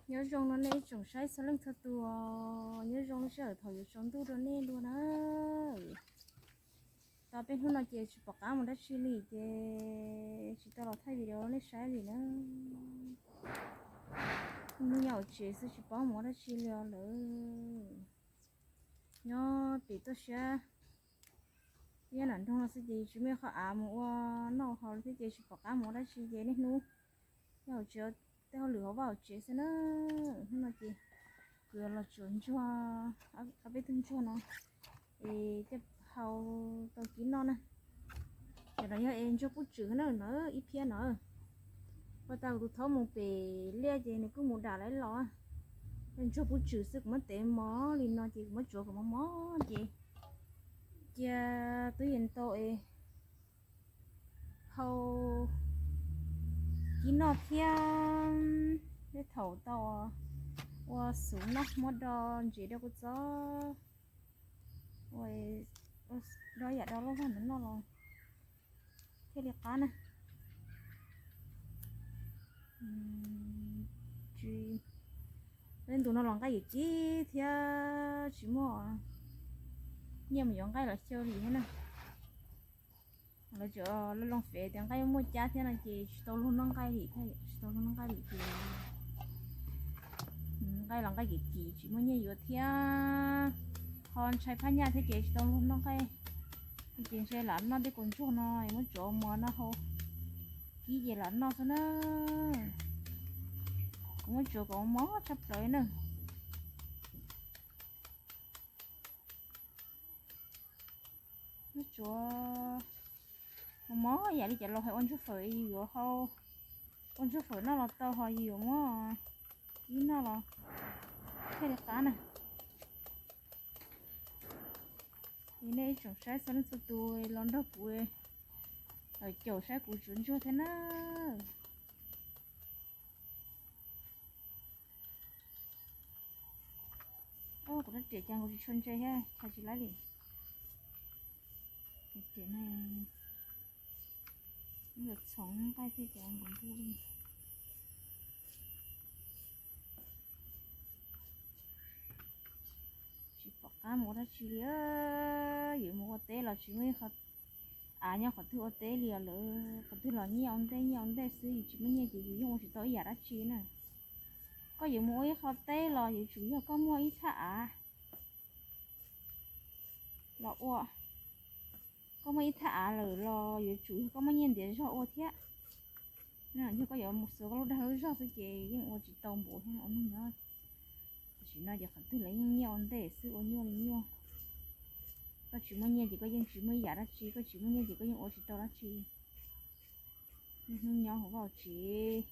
Nyob zoo no nej ib tsoom saib txhua leej txhua tus, nyob zoo lub sij hawm thaum yuav tsaus ntuj rau nej dua na. Tau peb hnub no ces tsis pom qab mus dab tsi li ces tsis tau los thaij video rau nej saib li na. Hnub nyob hauv tsev xwb tsis paub mus ua dab tsi li os lawm. Nyob pem tuaj siab ib nram nroog no xwb ces tsis muaj qhov av mus ua noj haus li thiab ces tsis pom qab mus ua dab tsi ces niaj hnub nyob hauv tsev, tej hauj lwm hauv vaj hauv tsev xwb na. Hnub no ces kuv yuav los tsuav ntsuag, ob peb tug ntsuag no es coj hau tau kib noj na. Cov no yog es ntsuag pub tswm na, no ib phiab no. Ua tas kuv tus thaub mus pem liaj ces nws kuj mus dam lawv los. Yog ntsuag pub tswm xwb kuv muab tev mos li no ces kuv muab tsuav kom mos mos ces cia tub yees tau es hau kib noj thiab. Tej thaum tau ua xuv noj, muab do ntsev do kua txob, ua do yam do loj zog ntawd noj los thiaj li qab na. Tsis, peb ntu no los nqaij kim kim thiab tsis muaj nyiaj mus yuav nqaij los xyaw li thiab na. Lawv tseem loo fev tias nqaij muaj cab thiab no ces tsis tau luag noj nqaij li thiab, tsis tau luag noj nqaij li ces nqaij los nqaij kim kim tsis muaj nyiaj yuav thiab, ho ntshai phaj nyaj thiab ces tsis tau luag noj nqaij. Ces ntshe lam noj tej kaus ntsuag no muab tsuav mos noj hau, kib ces lam noj xwb na. Kuv muab tsuav kom mos tshaj plaws na. Muab tsuav mos mos yam li cov laus hais ua ntsuag fawm, yus yuav hau ua ntsuag fawm noj los tau, ho yus yuav muab kib noj los thiaj li qab na. Es nej ib tsoom saib txhua leej txhua tus los nrog kuv caum saib kuv tsuav ntsuag thiab na. Kuv rab riam cas nkaus tsis tshua ntse thiab, chaws tsis laib li. Riam ne, txhoov nqaij thiab cas nkaus ntuj li. Tsis pom qab mus ua dab tsi li. Yuav mus ua teb los tsis muaj ib qho av nyob qhov twg ua teb li os lawm. Qhov twg los nyiaj ua ntej nyiaj ua ntej xwb, yus tsis muaj nyiaj ces yus yeej ua tsis tau ib yam dab tsi na. Koj yuav mus ua ib qho teb los yuav tsum yog koj muaj ib thaj av los ua. Koj muaj ib thaj av lawm los yuav tsum yog koj muaj nyiaj ntiav zog ua thiab. Yog koj yuav mus xuas koj lub dag lub zog xwb ces yeej ua tsis tau npaum thiab ua neej nyob. Tam sim no ces qhov twg los yeej nyiaj ua ntej xwb, ua nyuaj li nyuaj. Koj tsis muaj nyiaj ces koj yeej tsis muaj ib yam dab tsi, koj tsis muaj nyiaj ces koj yeej ua tsis tau dab tsi. Niaj hnub nyob hauv vaj hauv tsev,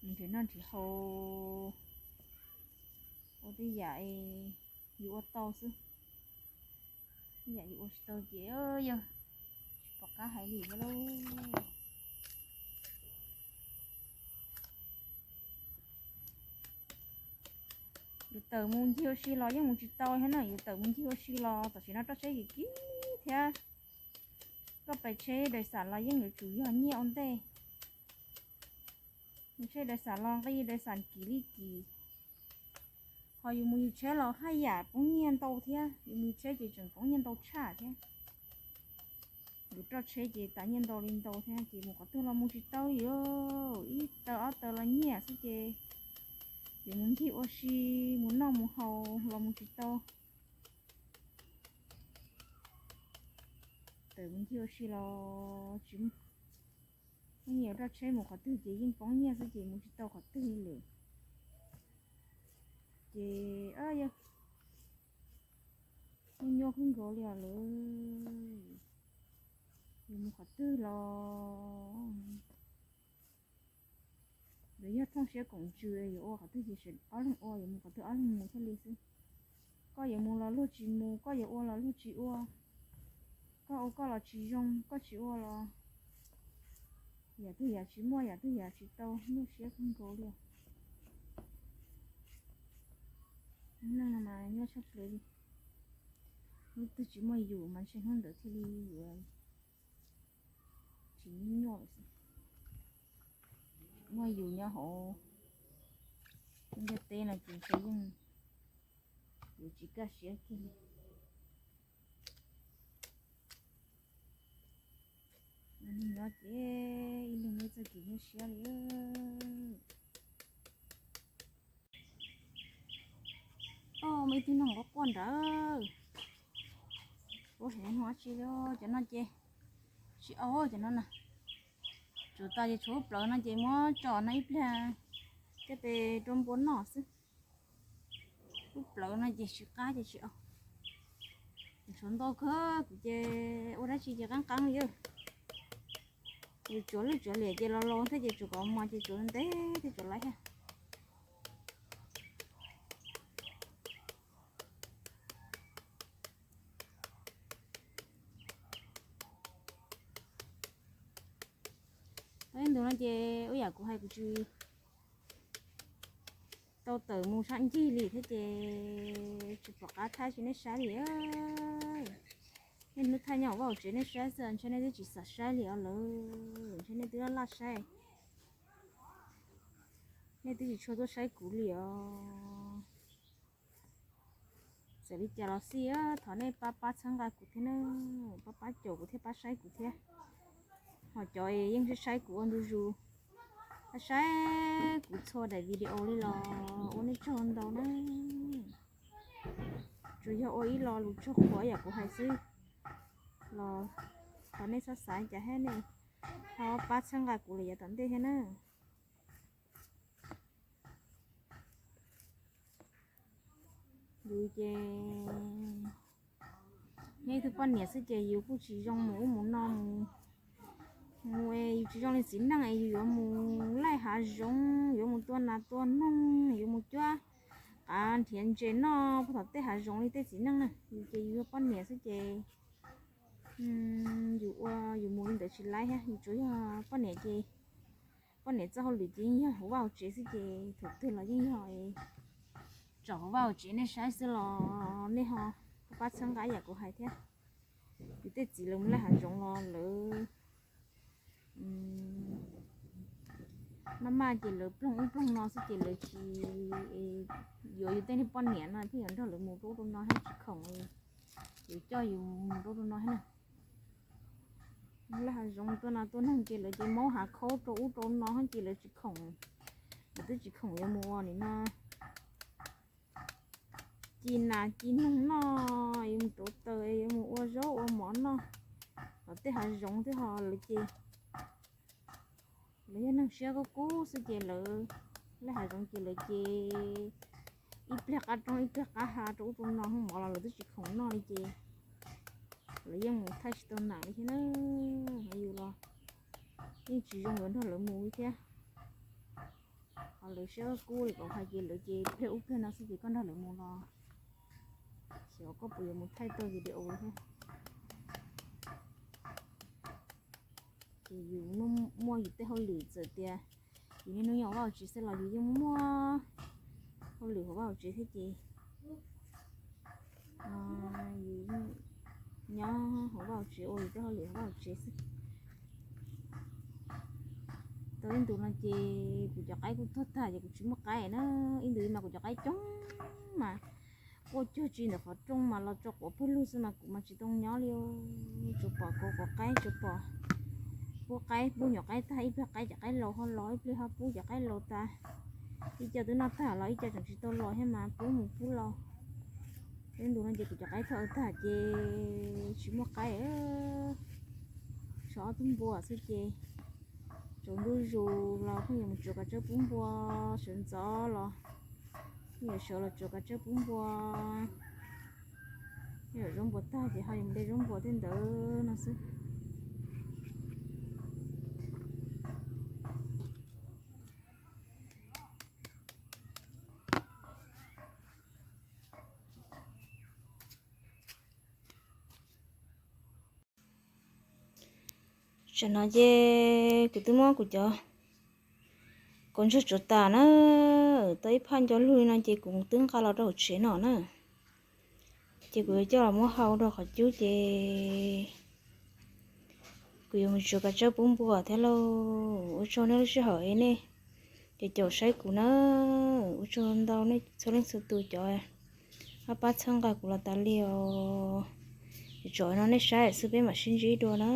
nrhiav noj nrhiav haus, ua tej yam yus ua tau xwb. Tej yam yus ua tsis tau ces yog tsis pom qab hais li thiab lauj. Yus tawm mus ncig ua si los yeej mus tsis tau thiab na, yus tawm mus ncig ua si los tam sim no roj tsheb kim kim thiab. Koj pais tsheb dais xas los yeej yuav tsum yog nyiaj ua ntej. Mus tsheb dais xas los nqi dais xas kim li kim. Ho yus mus yus tsheb los haj yam poob nyiaj ntau thiab, yus mus yus tsheb ces tseem poob nyiaj ntau tshaj thiab. Yus roj tsheb ces tas nyiaj ntau li ntau thiab ces mus qhov twg los mus tsis tau li. Ib taw ob taw los nyiaj xwb ces yus mus ncig ua si, mus noj mus haus los mus tsis tau. Tawm mus ncig ua si los tsis muaj nyiaj, roj tsheb mus qhov twg ces yeej poob nyiaj xwb ces mus tsis tau qhov twg li lawm. Ces yog nyuaj nyuaj kawg nkaus li os lawm. Yus mus qhov twg los yuav yog thooj siab koom ntsws, yuav ua qhov twg ces ob leeg ua, yuav mus qhov twg ob leeg mus thiaj li xwb. Koj yuav mus los luag tsis mus, koj yuav ua los luag tsis ua. Koj ua koj los tsis zoo, koj tsis ua los yam twg yam tsis muaj, yam twg yam tsis tau, nyuaj siab kawg nkaus li. Neej no mas nyuaj tshaj plaws li. Hnub twg tsis muaj yus mas ntshe hnub ntawd thiaj li yuav tsis nyuaj lawm xwb. Muaj yus nyob hauv Nyob teb no ces ntshe yeej yuav tsis kaj siab kiag li. Ua neeg nyob ces ib leeg muaj txoj kev nyuaj siab li. Muaj ib tug noog quaj quaj nrad. Ua heev dab tsi li, cov no ces tsis au cov no na. Tsuav tas ces tshuav lub plawv no ces muab tso no ib pliag coj pem rau npua noj xwb. Lub plawv no ces tsis qab ces tsis au. Tshuav ntau kawg kuv ces ua dab tsi ces qeeb qeeb li. Yus tsuav lwj tsuav liam ces los laus thiab ces tsuav kom mos ces tsuav ntev thiaj tsuav laib thiab. Ib ntus no ces ua yam kuv hais kuv tsis tau tawm mus sab ncig li thiab ces tsis pom qab thaij tsis nej saib li. Niaj hnub thaij nyob hauv vaj hauv tsev nej saib xwb, ntshe nej twb tsis xav saib li os lawm, ntshe nej twb laj laj saib, nej twb tsis tshua tuaj saib kuv li os. Txawm li cas los xij, thov nej pab pab txhawb nqa kuv thiab na, pab pab caum kuv thiab pab saib kuv thiab. Ho cov yeej saib saib kuv ua ntu zus, saib saib kuv txhua daim video li los ua nej tsaug ntau na. Tsuas yog ua ib lo lus tsaug qhuas yam kuv hais xwb los thov nej txhob xav cas thiab nej ho pab txhawb nqa kuv lawm yav tom ntej thiab na. Yus ces nyob ib tug poj niam xwb ces yus kuj tsis zoo mus ub mus no mus, mus es yus tsis zoo li txiv neej es yus yuav mus laij hav zoov, yuav mus tua nas tua noog, yuav mus cuab qav nrhiav ntses noj puag tom tej hav zoov li tej txiv neej na. Yus ces yus yog poj niam xwb ces yus ua yus mus li ntawd tsis laib thiab, yus tsuas yog poj niam ces poj niam txoj hauj lwm ces yeej yog hauv vaj hauv tsev xwb ces thaum twg los yeej yog tsom hauv vaj hauv tsev nej saib xwb los nej ho pab txhawb nqa yam kuv hais thiab. Yus tej txiv lawv mus laij hav zoov los lawv maj maj ces lawv ploog ub ploog no xwb ces lawv tsis yuav yus tej niag poj niam no thiaj yuav nrog lawv mus rau ub rau no thiab tsis khoom li. Yuav coj yus mus rau ub rau no thiab na. Laij hav zoov tuaj no tuaj noog ces lawv ces maub hav khaub rau ub rau no thiab ces lawv tsis khoom, lawv twb tsis khoom yuav mus ua nim no ci nas ci noog noj, yuav mus rauv taws, yuav mus ua zaub ua mov noj tom tej hav zoov thiab ho lawv ces lawv yog neeg siab kub kub xwb ces lawv laij hav zoov ces lawv ces ib pliag qab roob ib pliag qab hav rau ub rau no hoob mov los lawv twb tsis khoom noj li ces lawv yeej mus thaij tsis tau nam li thiab na. Yus los yeej tsis zoo yuav nrog lawv mus li thiab. Ho lawv siab kub li kom hais ces lawv ces pliag ub pliag no xwb ces koj nrog lawv mus los xyov koj puas yuav mus thaij tau video thiab. Ces yus muaj yus tej hauj lwm txawm tias yus niaj hnub nyob hauv vaj hauv tsev xwb los yus yeej muaj hauj lwm hauv vaj hauv tsev thiab ces yus nyob hauv vaj hauv tsev ua yus tej hauj lwm hauv vaj hauv tsev xwb. Tau ib ntus no ces kuv cov qaib kuj tuag tag ces kuv tsis muaj qaib na. Ib ntus mas kuv cov qaib coob mas quaj cuag tsi ntawm qhov rooj mas los tso quav pawg lug xwb mas kuv mas tsis tau nyob li. Tsuas pom kauv quav qaib, tsuas pom pub qaib, pub nyuam qaib tag, ib pliag qaib cov qaib laus ho los, ib pliag ho pub cov qaib laus tas. Ib co twb noj tag los ib co tseem tsis tau los thiab mas pub mus pub los. Ib ntus no ces kuv cov qaib thaj tag ces tsis muaj qaib, tshuav ob tug npua xwb ces tsaus ntuj zus los pheej yuav mus tsuav kav tsawb pub npua, sawv ntxov los pheej yuav sawv los tsuav kav tsawb pub npua. Yog zaub npua tag ces ho yuav mus de zaub npua tej ntawd no xwb. Tam no ces kuv twb muab kuv cov kaus ntsaig tsuav tas na, tau ib phaj nco lug li no ces kuv twb nqa los rau hauv tsev no na. Ces kuv yuav coj los muab hau rau qhov cub ces kuv yuav mus tsuav kav tsawb pub npua thiab lauj. Ua tsaug nej lub sij hawm nej Ces caum saib kuv na, ua tsaug ntau nej txhua leej txhua tus cov pab txhawb nqa kuv los tas li os. Ces tsam no nej saib xwb peb mam sib ntsib dua na.